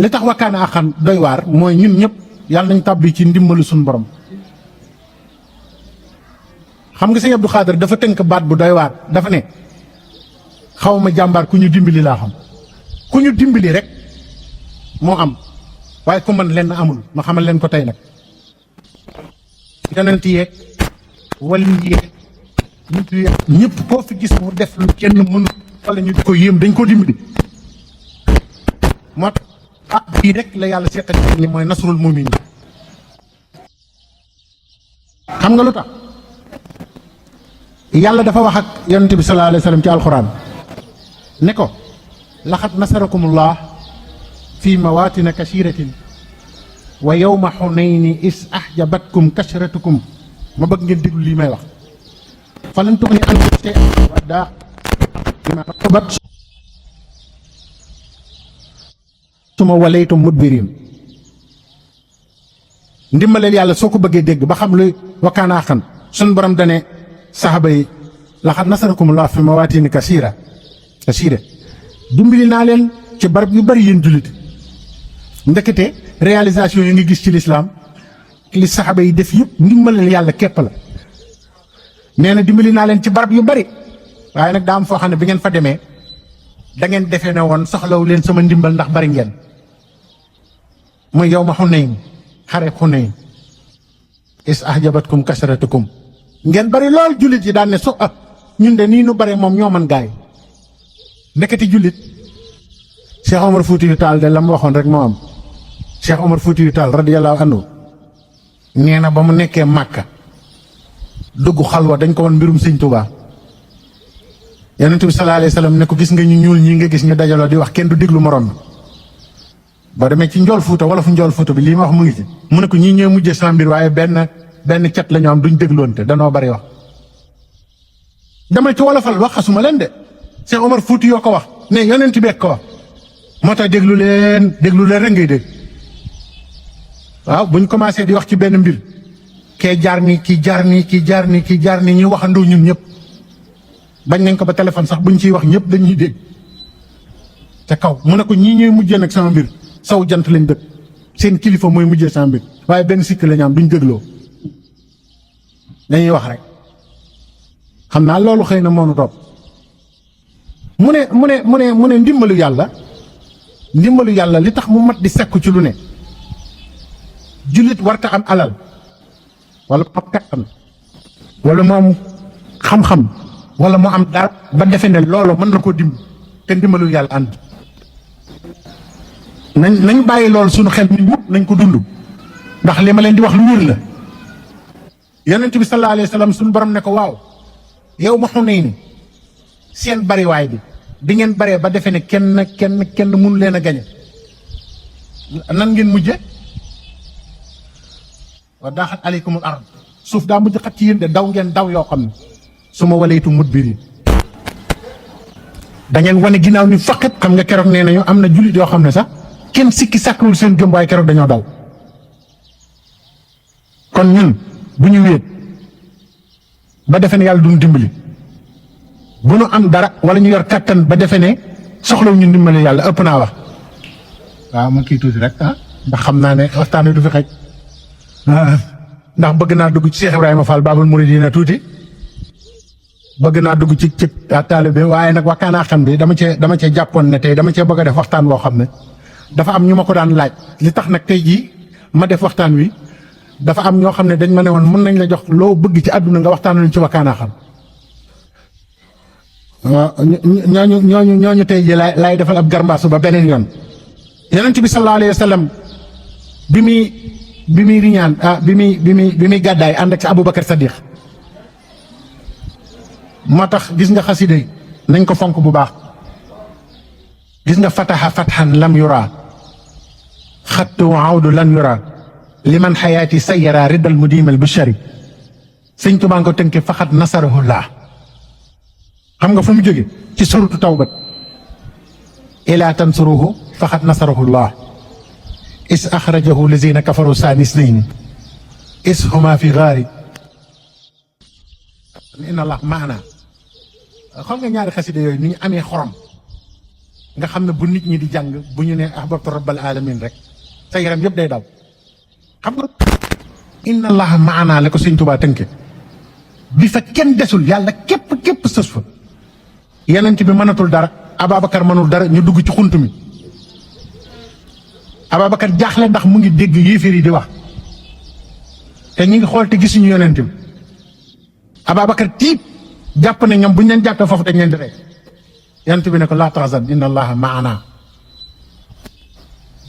[SPEAKER 1] li tax wakkaanaa xam doy waar mooy ñun ñëpp yàlla nañ tàbbi ci ndimbalu suñu borom xam nga sëñ Abdou Khader dafa tënk baat bu doy waar dafa ne xaw ma jàmbaar ku ñu dimbali laa xam ku ñu dimbali rek moo am waaye ku man leen amul ma xamal leen ko tey nag yonent yeeg wali yeeg nit yeeg ñëpp koo fi gis mu def lu kenn mënu wala ñu di ko yéem dañ ko dimbali moo tax bii rek la yàlla seqal ni mooy nasrul mu'min xam nga lu tax yàlla dafa wax ak yonent bi sallallahu alayhi wa sallam ci alxuraan ne ko laxat nasarakumullah fi mawaatina kasiratin wa yawma xunayni is ahjabatkum kasratukum ma bëgg ngeen déglu lii may wax falan tuxni ankum shay'an wa daa bima kasabat suma walaytum mudbirin ndimbaleel yàlla soo ko bëggee dégg ba xam luy wakkaanaa xam sun borom dane saxaba yi laxat nasarakumullah fi mawaatin kasira dimbali naa leen ci barab yu bari yéen jullit ndekete réalisation yi nga gis ci lislaam li saxaba yi def yëpp ndimbaleel yàlla képp la nee na dimbali naa leen ci barab yu bari waaye nag daa am foo xam ne bi ngeen fa demee da ngeen defee ne woon soxlawu leen sama ndimbal ndax bari ngeen muy yow ma Xunayn xare Xunayn is ahjabatkum kasratukum ngeen bari lool jullit yi daan ne ñun de nii nu bare moom ñoo man gaay ndeketi jullit Cheikh Omar Foutiyou Tall de la mu waxoon rek moo am Cheikh Omar Foutiyou Tall radiyallahu anhu nee na ba mu nekkee Màkka dugg xalwa dañ ko won mbirum Sëñ Tuubaa Yonent bi sallallahu alayhi wa sallam ne ko gis nga ñu ñuul ñi nga gis ñu dajaloo di wax kenn du déglu morom bi boo demee ci njool Fuuta wala fu njool Fuuta bi lii ma wax mu ngi ci mu ne ko ñii ñooy mujjee sama mbir waaye benn cat la ñu am duñ dégloonte danoo bari wax dama ci wolofal wax xasuma leen de Cheikh Omar Fouti yoo ko wax ne yonent bi ko wax moo tax déglu leen rek ngay dégg waaw buñ commencé di wax ci benn mbir kee jaar nii kii jaar nii kii jaar nii kii jaar nii ñuy waxandoo ñun ñëpp bañ nañ ko ba téléphone sax buñ ciy wax ñëpp dañuy dégg te kaw mu ne ko ñii ñooy mujjee nag sama mbir saw jant lañ dëkk seen kilifa mooy mujjee sama mbir waaye benn sikk la ñu am duñ dégloo dañuy wax rek xam naa loolu xëy na moonu topp mu ne ndimbalu yàlla li tax mu mat di sekku ci lu ne jullit warta am alal wala mu am kattan wala mu am xam-xam wala mu am dara ba defe ne loolu mën na koo dimb te ndimbalu yàlla ànd nañ bàyyi loolu suñu xel mi ñëpp nañ ko dund ndax li ma leen di wax lu wér la yonent bi sallallahu alayhi wa sallam suñu borom ne ko waaw yow ma Xunayn seen bariwaay bi ngeen baree ba defee ne kenn mënu leen a gañe nan ngeen mujje wa daaxat aleykumul ard suuf daa mujj xat ci yéen de daw ngeen daw yoo xam ne su ma walaytu mudbirin da ngeen wane ginnaaw ni faqat. xam nga keroog nee nañu am na jullit yoo xam ne sax kenn sikki sàkkwul seen gëm waaye keroog dañoo daw. kon ñun bu ñu wéet ba defe ne yàlla duñu dimbali bu nu am dara wala ñu yor kattan ba defe ne soxlawu ñu dimbali yàlla ëpp naa wax. waaw ma kii tuuti rek ndax xam naa ne waxtaan wi du fi xaj ndax bëgg naa dugg ci Cheikh Ibrahima Fall Babul Mouridina tuuti bëgg naa dugg ci taalibe waaye nag wakkaanaa xam bi dama cee jàppoon ne tey dama cee bëgg a def waxtaan woo xam ne dafa am ñu ma ko daan laaj li tax nag tey jii ma def waxtaan wi dafa am ñoo xam ne dañ ma ne woon mën nañ la jox loo bëgg ci àdduna nga waxtaan ci wakkaanaa xam ñooñu tey jii laay defal ab garmbaasu ba beneen yoon. Yonent bi sallallahu alayhi wa sallam bi muy riñaan bi muy gàddaay ànd ak sa Aboubacar Sadiq moo tax gis nga xasida yi nañ ko fonk bu baax. gis nga fataha fathan lam yura xattu awdu lan yura liman xayaati sayara riddal mudimal bushari sëñ Tuubaa nga ko tënke faxat nasarahullah. xam nga fu mu jóge ci suratu tawbat ila tansuruhu faxat nasarahullah is axrajahu lazina kafaru saani isnayni is huma fi gaari inna allah maana. xam nga ñaari xasida yooyu ni ñu amee xorom nga xam ne bu nit ñi di jàng bu ñu ne ahbabtu rabbal alamin rek sa yaram yëpp day daw. xam nga inna allah maana la ko sëñ Tuubaa tënke bi fa kenn desul yàlla képp sës fa. Yonent bi mënatul dara Ababacar mënul dara ñu dugg ci xunt mi Ababacar jaaxle ndax mu ngi dégg yéeféer yi di wax te ñu ngi xool te gisuñu Yonent bi Ababacar tiit jàpp ne ñoom bu ñu leen jàppee foofu dañ leen di rey. Yonent bi ne ko laa tahzan inna allaha maana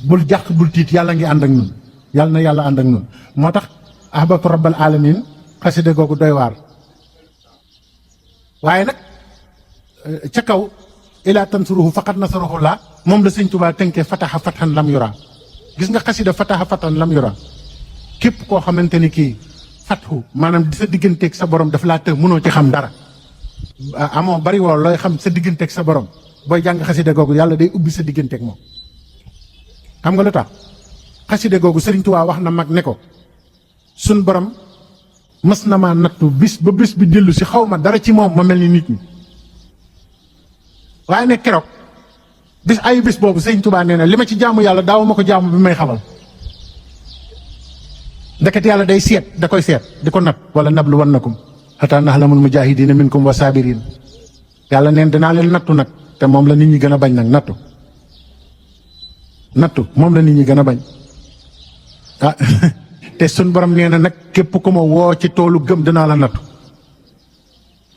[SPEAKER 1] bul jàq bul tiit yàlla ngi ànd ak ñun yàlla na yàlla ànd ak ñun. moo tax ahbabtu rabbal alamin xasida googu doy waar waaye nag ca kaw ila tansuruhu faqad nasarahu laa moom la sëñ Tuubaa tënkee fataha fathan lam yura. gis nga xasida fataha fathan lam yura képp koo xamante ni kii fathu maanaam di sa digganteeg sa borom daf laa të mënoo ci xam dara amoo bari woo looy xam sa digganteeg sa borom booy jàng xasida googu yàlla day ubbi sa digganteeg moom. xam nga lu tax xasida googu sëriñ Tuubaa wax na mag ne ko sun borom mas na maa nattu bis ba bis bi dellu si xaw ma dara ci moom ma mel ni nit ñi. waaye ne keroog bis ayu bis boobu sëñ Tuubaa nee na li ma ci jaamu yàlla daaw ma ko jaamu bi may xamal ndeket yàlla day seet da koy seet di ko nat wala nablu wannakum hatta na'lamul mujaahidiina minkum wa saabiriin yàlla neen dinaa leen nattu nag te moom la nit ñi gën a bañ nag nattu moom la nit ñi gën a bañ te sun borom nee na nag képp ku ma woo ci toolu gëm dinaa la nattu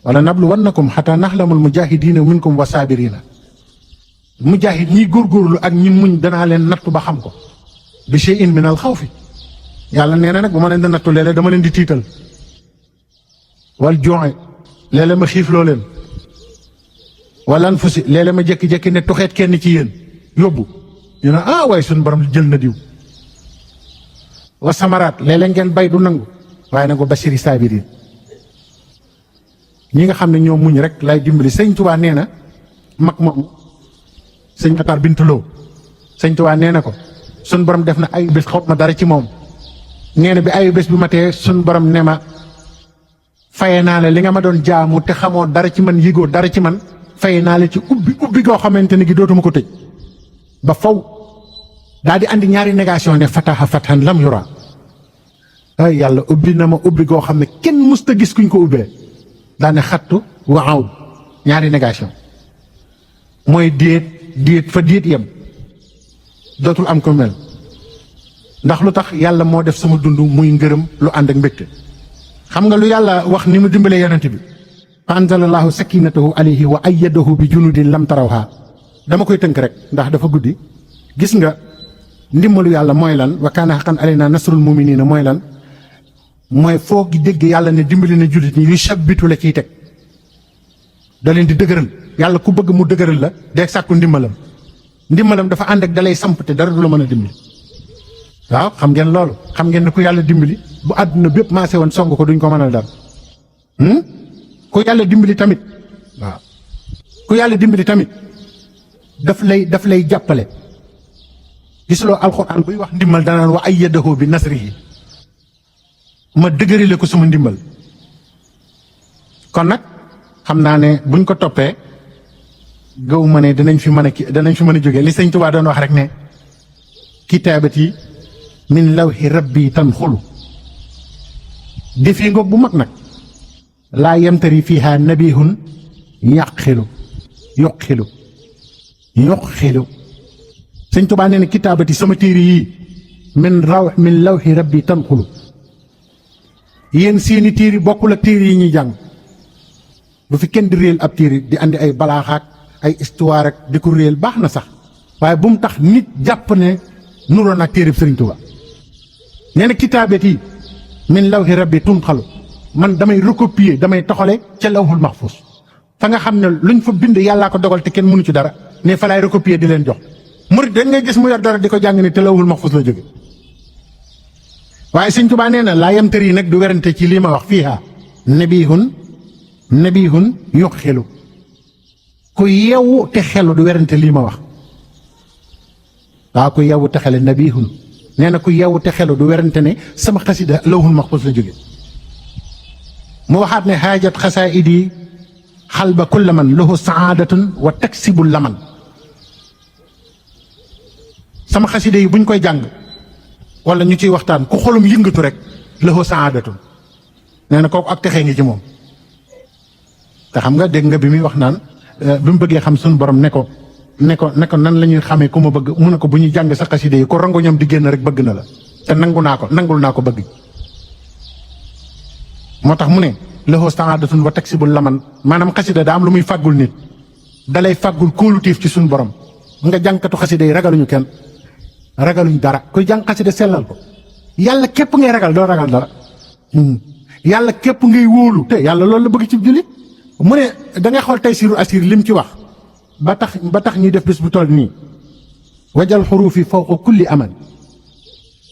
[SPEAKER 1] wala nablu wannakum hatta na'lamul mujaahidiina minkum wa saabiriina mujaahid ñiy góorgóorlu ak ñi muñ danaa leen nattu ba xam ko bi shay'in min al xawfi yàlla nee na nag bu ma leen di nattu léeg-léeg dama leen di tiital wal juu'i léeg-léeg ma xiifloo leen wala anfusi léeg-léeg ma jékki-jékki ne tuxeet kenn ci yéen yóbbu ñu ne waaye suñu borom jël na diw wa samaraat léeg-léeg ngeen bay du nangu waaye nag wa bashiri saabiriin ñi nga xam ne ñoo muñ rek lay dimbali. sëñ Tuubaa nee na mag moom sëñ Matar Bintuloo sëñ Tuubaa nee na ko suñ borom def na ay bés xaw ma dara ci moom nee na bi ay bés bi ma tee suñ borom ne ma faye naa la li nga ma doon jaamu te xamoo dara ci man yëgoo dara ci man faye naa la ci ubbi goo xamante ni gi dootuma ko tëj ba faw daal di andi ñaari négation ne fataha fathan lam yura ay yàlla ubbi na ma ubbi goo xam ne kenn musta gis kuñ ko ubbee daane xattu waaw ñaari négation mooy déet fa déet yem dootul am ko mel ndax lu tax yàlla moo def sama dund muy ngërëm lu ànd ak mbégte. xam nga lu yàlla wax ni mu dimbalee yonent bi fa anzalallahu sakinatahu alayhi wa ayyadahu bi junudin lam tarawha dama koy tënk rek ndax dafa guddi. gis nga ndimbalu yàlla mooy lan wa kaana haqqan alaynaa nasrul mu'miniina mooy lan mooy foo gi dégg yàlla ne dimbali na jullit ñi yu sabbitu la ciy teg da leen di dëgëral yàlla ku bëgg mu dëgëral la dee sàkku ndimbalam dafa ànd ak dalay samp te dara du la mën a dimbali waaw xam ngeen loolu xam ngeen ne ku yàlla dimbali bu àdduna bépp maase woon song ko duñ ko mënal dara ku yàlla dimbali tamit waaw ku yàlla dimbali tamit daf lay jàppale gisuloo alxuraan buy wax ndimbal danaan wa ayyadahu bi nasrihi ma dëgërile ko suma ndimbal kon nag xam naa ne buñ ko toppee gaw ma ne danañ fi mën a jógee li sëñ Tuubaa doon wax rek ne kitaabati min lawhi rabbi tanxulu defi ngoog bu mag nag laa yamtari fiha nabihun yuqilu sëñ Tuubaa nee na kitaabati sama téere yii min lawhi rabbi tanxulu yéen seeni téere bokkul ak téere yi ñuy jàng bu fi kenn di réel ab téere di andi ay balaaxaak ay histoire ak di ko réel baax na sax waaye bu mu tax nit jàpp ne nuroon ak téere sëriñ Tuubaa nee na kitaabati min lawhi rabbi tunxalu man damay recopier damay toxale ca lawhul mahfuz fa nga xam ne luñ fa bind yàllaa ko dogal te kenn mënu ci dara ne fa laay recopier di leen jox murit dañ ngay gis mu yor dara di ko jàng ni te lawhul mahfuz la jóge waaye sëñ Tuubaa nee na laa yamtar yi nag du werante ci lii ma wax fiiha nabihun yuqilu ku yeewu te xelu du werante lii ma wax waaw ku yeewu te xele nabihun nee na ku yeewu te xelu du werante ne sama xasida lawhul mahfuz la jóge mu waxaat ne xaajat xasaayidi xalba kulla man lahu saadatun wa taksibul laman sama xasida yi buñ koy jàng wala ñu ciy waxtaan ku xolum yëngatu rek lahu saadatun nee na kooku ak texee ngi ci moom te xam nga dégg nga bi muy wax naan bi mu bëggee xam suñu borom ne ko nan la ñuy xamee ku ma bëgg mu ne ko bu ñuy jàng sa xasida yi ko rango ñoom di génn rek bëgg na la te nangul naa ko bëgg moo tax mu ne lahu saadatun wa taksibul laman maanaam xasida daa am lu muy fàggul nit dalay fàggul kóolutéef ci suñu borom nga jàngkatu xasida yi ragaluñu kenn ragaluñ dara kuy jàng xasida sellal ko yàlla képp ngay ragal doo ragal dara yàlla képp ngay wóolu te yàlla loolu la bëgg ci jullit mu ne da ngay xool Taysiirul Asiir lim ci wax ba tax ñuy def bés bu toll nii wajal xuruufi fawqa kulli amal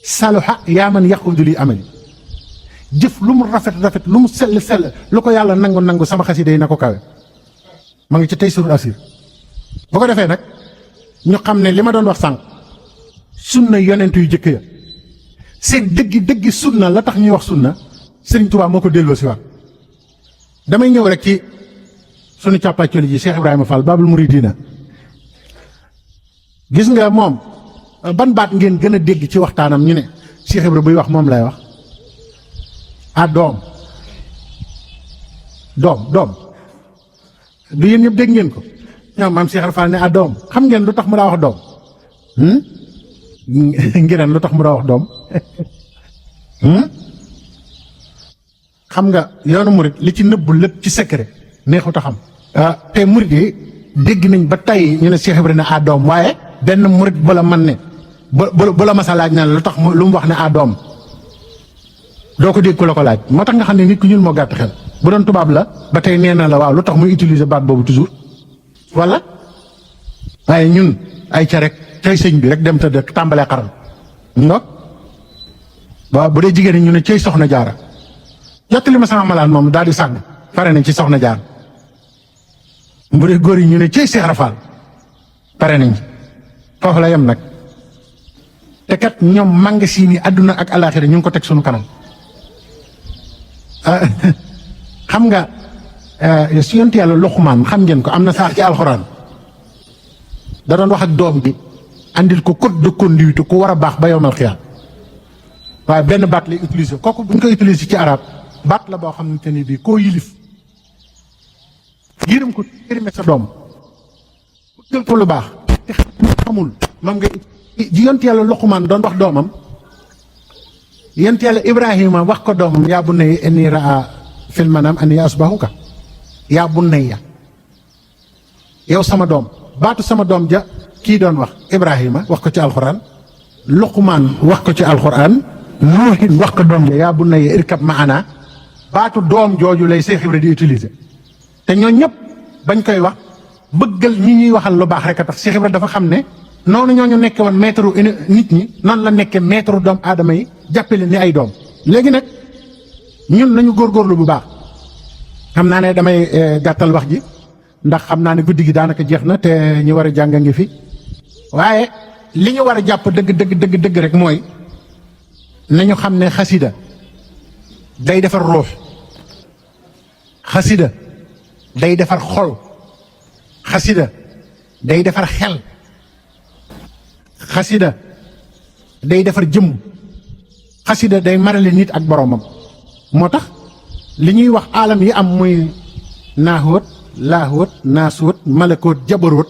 [SPEAKER 1] saluha yaa man yaquudu li amali jëf lu mu rafet lu mu sell lu ko yàlla nangu sama xasida yi na ko kawe ma ngi ci Taysiirul Asiir bu ko defee nag ñu xam ne li ma doon wax sànq sunna yonent yu jëkk ya seen dëggi sunna la tax ñuy wax sunna Sëriñ Tuubaa moo ko delloo si waat damay ñëw rek ci sunu càppaacoli ji Cheikh Ibrahima Fall Babul Mouridina gis nga moom ban baat ngeen gën a dégg ci waxtaanam ñu ne Cheikh Ibrahima buy wax moom lay wax doom du yéen ñëpp dégg ngeen ko ñoom maam Cheikh Fall ne doom xam ngeen lu tax mu daa wax doom ngireen lu tax mu daa wax doom xam nga yoonu murit li ci nëbbu lépp ci secret neexut a xam te murit yi dégg nañ ba tey ñu ne Cheikh Ibrahima ne doom waaye benn murit bu la man ne bu la masa laaj na lu tax lu mu wax ne doom doo ko dégg ku la ko laaj moo tax nga xam ne nit ku ñuul moo gàtt xel bu doon tubaab la ba tey nee na la waaw lu tax muy utiliser baat boobu toujours wala waaye ñun ay ca rek cay sëñ bi rek dem te dëkk tàmbalee xaral nga waaw bu dee jigéen ñi ñu ne cay soxna jaara jottali ma sama malaan moom daal di sànni pare nañ ci soxna jaar bu dee góor yi ñu ne cey Seex Rafaal pare nañ foofu la yem nag te kat ñoom magasin yi àdduna ak alaaxira ñu ngi ko teg sunu kanam xam nga si yonent yàlla Luqmaan xam ngeen ko am na sax ci alxuraan da doon wax ak doom bi andil ko code de conduite ku war a baax ba yowmal xiyaam waaye benn baat lay utiliser kooku bu ñu ko utiliser ci arab baat la boo xamante ni bii koo yilif yërëm ko yërëme sa doom jël ko lu baax te xamul moom nga yonent yàlla Luqmaan doon wax doomam yonent yàlla Ibrahima wax ko doomam yaa bunayya innii raa fil manaam annii asbahuka yaa bunayya yow sama doom baatu sama doom ja kii doon wax Ibrahima wax ko ci alxuraan Luqmaan wax ko ci alxuraan nuuxin wax ko doom ja yaa bu na irkab maana baatu doom jooju lay Seex Ibra di utiliser te ñooñ ñëpp bañ koy wax bëggal ñi ñuy waxal lu baax rek a tax Seex Ibra dafa xam ne noonu ñooñu nekke woon maître nit ñi noonu la nekkee maître doom aadama yi jàppale ni ay doom. léegi nag ñun nañu góorgóorlu bu baax xam naa ne damay gàttal wax ji ndax xam naa ne guddi gi daanaka jeex na te ñi war a jàng ngi fi waaye li ñu war a jàpp dëgg rek mooy nañu xam ne xasida day defar ruux xasida day defar xol xasida day defar xel xasida day defar jëmm xasida day marale nit ak boroomam moo tax li ñuy wax alam yi am muy naaxóot laaxóot naasóot malakoot jabaroot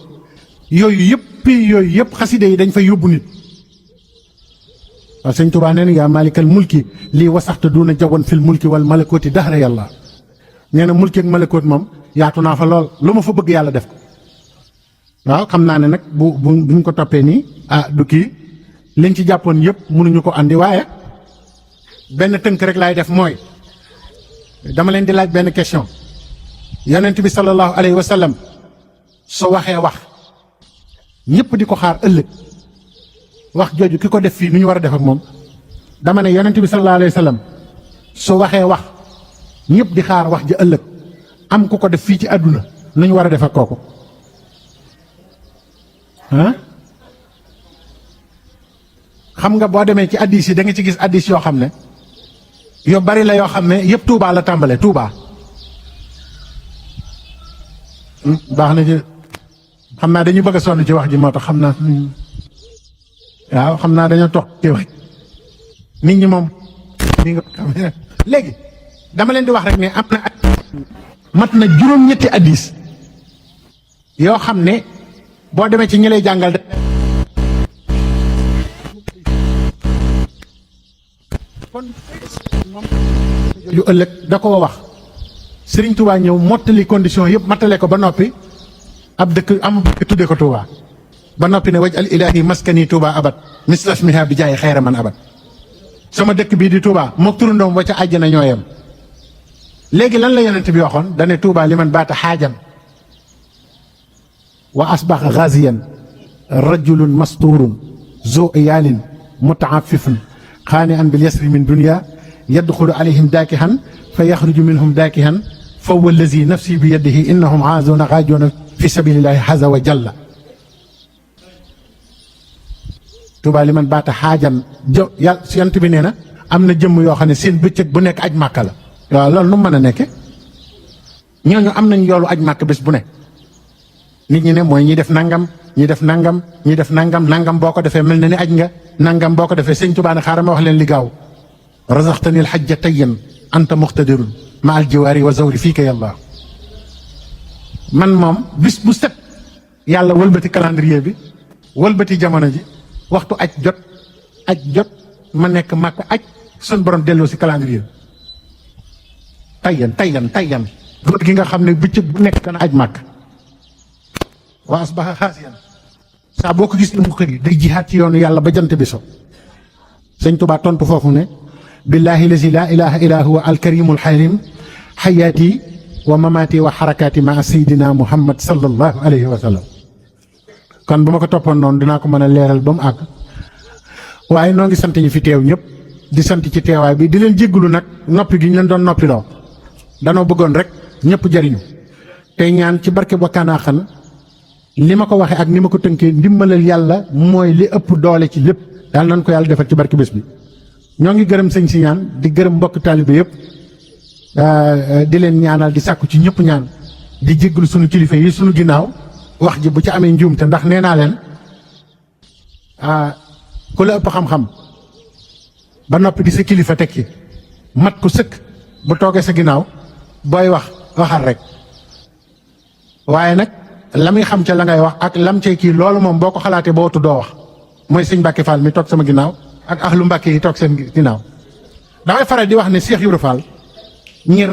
[SPEAKER 1] yooyu yëpp xasida yi dañ fay yóbbu nit waaw sëñ Tuubaa nee na yaa maalikal mulki lii wasaxta duna jawan fil mulki wal malakooti dahra yàlla nee na mulki ak malakoot moom yaatu naa fa lool lu ma fa bëgg yàlla def ko waaw xam naa ne nag buñ ko toppee nii du kii liñ ci jàppoon yëpp mënuñu ko andi waaye benn tënk rek laay def mooy dama leen di laaj benn question yonent bi sallallahu alayhi wa sallam su waxee wax ñëpp di ko xaar ëllëg wax jooju ki ko def fii nu ñu war a def ak moom dama ne yonent bi sallallahu alayhi wa sallam su waxee wax ñëpp di xaar wax ji ëllëg am ku ko def fii ci àdduna nu ñu war a def ak kooku xam nga boo demee ci addis yi da nga ci gis addis yoo xam ne yu bari la yoo xam ne yëpp Touba la tàmbale Touba baax na ci xam naa dañuy bëgg a sonn ci wax ji moo tax xam naa waaw xam naa dañoo toog ci wax nit ñi moom ni nga xam léegi dama leen di wax rek ne am na mat na juróom-ñetti addis yoo xam ne boo demee ci ñi lay jàngal kon yu ëllëg da koo wax Serigne Touba ñëw mottali condition yëpp mattale ko ba noppi ab dëkk am dëkk tudde ko Touba ba noppi ne waj al ilahi maskani Touba abat mislasmiha bi jaay xayra man abat sama dëkk bii di Touba mook turandoom wa ca àjjana ñooyam léegi lan la yonent bi waxoon dane Touba li man baata xaajan wa asbaxa gaziyan rajulun masturun zo iyaalin mutaafifun xaani an bil yasri min dunia yadxulu alayhim daakihan fa yaxruju minhum daakihan fa huwa allazi nafsi bi yadihi innahum aazuuna xaajoona fi sabilillahi haza wa jalla Touba li man baata xaajan yàlla yant bi nee na am na jëmm yoo xam ne seen bëccëg bu nekk aj màkka la waaw loolu nu mu mën a nekke ñooñu am nañ yoolu aj màkk bés bu nekk nit ñi ne mooy ñi def nangam ñi def nangam ñi def nangam boo ko defee mel na ni aj nga nangam boo ko defee sëñ Tuubaa ne xaaral ma wax leen li gaaw razaxtani al xajja tayyan anta muxtadirun ma al jiwaari wa zawri fii ka yàlla man moom bis bu set yàlla wëlbati calendrier bi wëlbati jamono ji waxtu aj jot ma nekk màkk aj sun borom delloo si calendrier tayyan góor gi nga xam ne bëccëg bu nekk dana aj màkk wa asbaha xaasiyan saa boo ko gis ne mu xëy day jihaat ci yoonu yàlla ba jant bi so sëñ Tuubaa tontu foofu ne billahi lazi la ilaha illa huwa alkarimul xalim xayaati wa mamaati wa xarakaati maa sayidina muhammad sallallahu alayhi wa sallam kon bu ma ko toppoon noonu dinaa ko mën a leeral ba mu àgg waaye noo ngi sant ñi fi teew ñëpp di sant ci teewaay bi di leen jéggulu nag noppi gi ñu leen doon noppi loo danoo bëggoon rek ñëpp jariñu tey ñaan ci barke Wakana Haqqan li ma ko waxee ak ni ma ko tënkee ndimbalal yàlla mooy li ëpp doole ci lépp daal nañ ko yàlla defal ci barke bés bi ñoo ngi gërëm sëñ si ñaan di gërëm mbokk taalibe yëpp di leen ñaanal di sàkku ci ñëpp ñaan di jégglu sunu kilifa yi sunu ginnaaw wax ji bu ci amee njuumte ndax nee naa leen ku la ëpp xam-xam ba noppi di sa kilifa tekki mat ko sëkk bu toogee sa ginnaaw booy waxal rek waaye nag la muy xam ca la ngay wax ak lam cay kii loolu moom boo ko xalaatee ba watu doo wax mooy sëñ Mbàkke Fall mi toog sama ginnaaw ak ahlu Mbàkke yi toog seen ginnaaw damay faral di wax ne Cheikh Ibra Fall ñi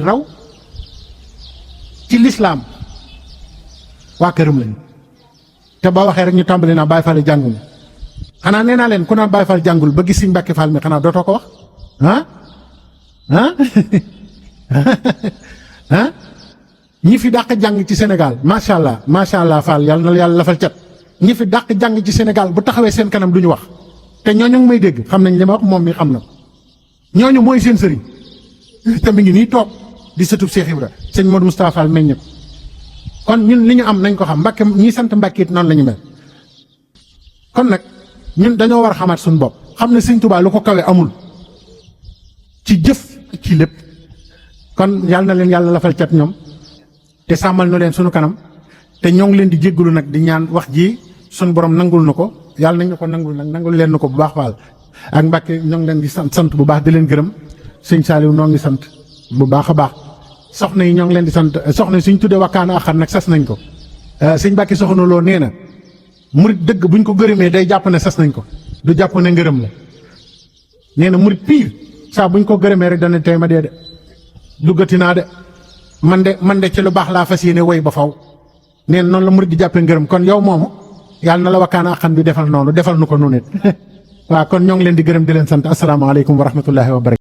[SPEAKER 1] raw ci lislaam waa këram lañu te boo waxee rek ñu tàmbali naa Baay Fall jànguñu xanaa nee naa leen ku naan Baye Fall jàngul ba gis Sëñ Mbàkke Fall mi xanaa dootoo ko wax ñi fi dàq jàng ci Sénégal macha allah Fall yàlla na yàlla lafal cat ñi fi dàq jàng ci Sénégal bu taxawee seen kanam du ñu wax te ñooñu ngi may dégg xam nañ li ma wax moom mi xam na ñooñu mooy seen sëriñ te mi ngi nii toog di sëtub Cheikh Ibra sëñ Modou Moustapha Fall meññ ko kon ñun li ñu am nañ ko xam Mbàkke ñi sant Mbàkke it noonu la ñu mel kon nag ñun dañoo war a xamaat suñu bopp xam ne Sëñ Tuubaa lu ko kawe amul ci jëf ci lépp kon yàlla na leen yàlla lafal cat ñoom te sàmmal nu leen suñu kanam te ñoo ngi leen di jéggalu nag di ñaan wax ji suñu borom nangul na ko yàlla nañ ñu ko nangul nag nangul leen na ko bu baax Fall ak Mbàkke ñoo ngi leen di sant bu baax di leen gërëm sëñ Saliou noo ngi sant bu baax a baax soxna yi ñoo ngi leen di sant soxna yi suñ tuddee wakkaana axar nag sas nañ ko sëñ Mbàkke soxna loo nee na murit dëgg buñ ko gërëmee day jàpp ne sas nañ ko du jàpp ne ngërëm la nee na murit pire saa buñ ko gërëmee rek dana tey ma dee de duggati naa de man de ci lu baax laa fas yéene woy ba faw nee na noonu la murit di jàppee ngërëm kon yow moomu yàlla na la wakkaana axan bi defal noonu defal nu ko nu nit waaw kon ñoo ngi leen di gërëm di leen sant asalaamaaleykum wa rahmatullahi wa barakatuh